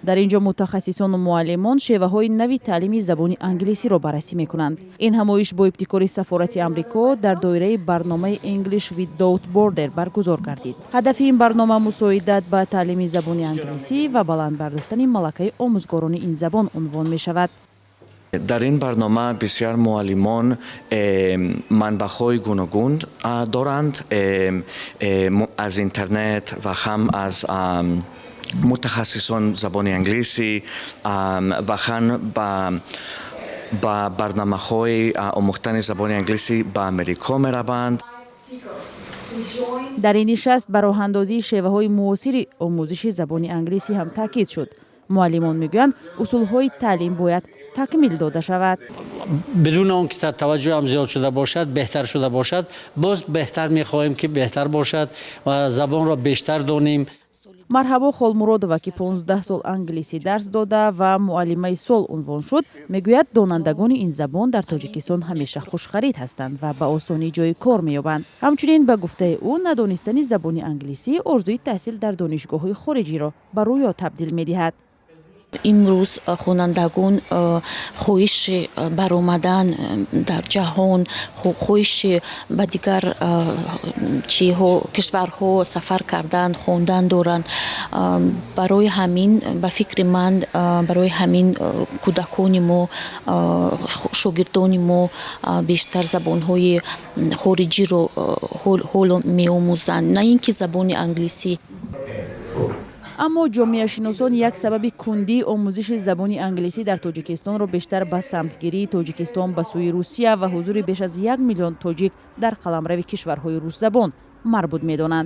Дар ин ҷо мутахассисону муаллимон шеваҳои нави таълими забони англисиро баррасӣ мекунанд. Ин ҳамоиш бо ибтикори сафорати Амрико дар доираи барномаи English Without Border баргузор гардид. Ҳадафи ин барнома мусоидат ба таълими забони англисӣ ва баланд бардоштани малакаи омӯзгорони ин забон унвон мешавад. Дар ин барнома бисёр муаллимон манбаъҳои гуногун доранд, аз интернет ва ҳам аз мутахассисон забони англисӣ ва ҳам ба барномаҳои омӯхтани забони англисӣ ба Америко мераванд. Дар ин нишаст ба роҳандозии шеваҳои муосири омӯзиши забони англисӣ ҳам таъкид шуд. Муаллимон мегӯянд, усулҳои таълим бояд такмил дода шавад. Бидуни он ки таваҷҷӯҳам зиёд шуда бошад, беҳтар шуда бошад, боз беҳтар мехоҳем, ки беҳтар бошад ва забонро бештар донем. Марҳабо Холмуродова, ки 15 сол англисӣ дарс дода ва муаллимаи сол унвон шуд, мегӯяд, донандагони ин забон дар Тоҷикистон ҳамеша хушхарид ҳастанд ва ба осонӣ ҷои кор меёбанд. Ҳамчунин, ба гуфтаи ӯ, надонистани забони англисӣ орзуи таҳсил дар донишгоҳҳои хориҷиро ба рӯё табдил медиҳад. Имрӯз хонандагон хоҳиши баромадан дар ҷаҳон, хоҳиши ба дигар чиҳо, кишварҳо сафар кардан, хондан доранд. Барои ҳамин, ба фикри ман, барои ҳамин кӯдакони мо, шогирдони мо бештар забонҳои хориҷиро ҳоло меомӯзанд, на ин ки забони англисӣ. Аммо ҷомеашиносон як сабаби кундии омӯзиши забони англисӣ дар Тоҷикистонро бештар ба самтгирии Тоҷикистон ба сӯи Русия ва ҳузури беш аз 1 миллион тоҷик дар қаламрави кишварҳои русзабон марбут медонанд.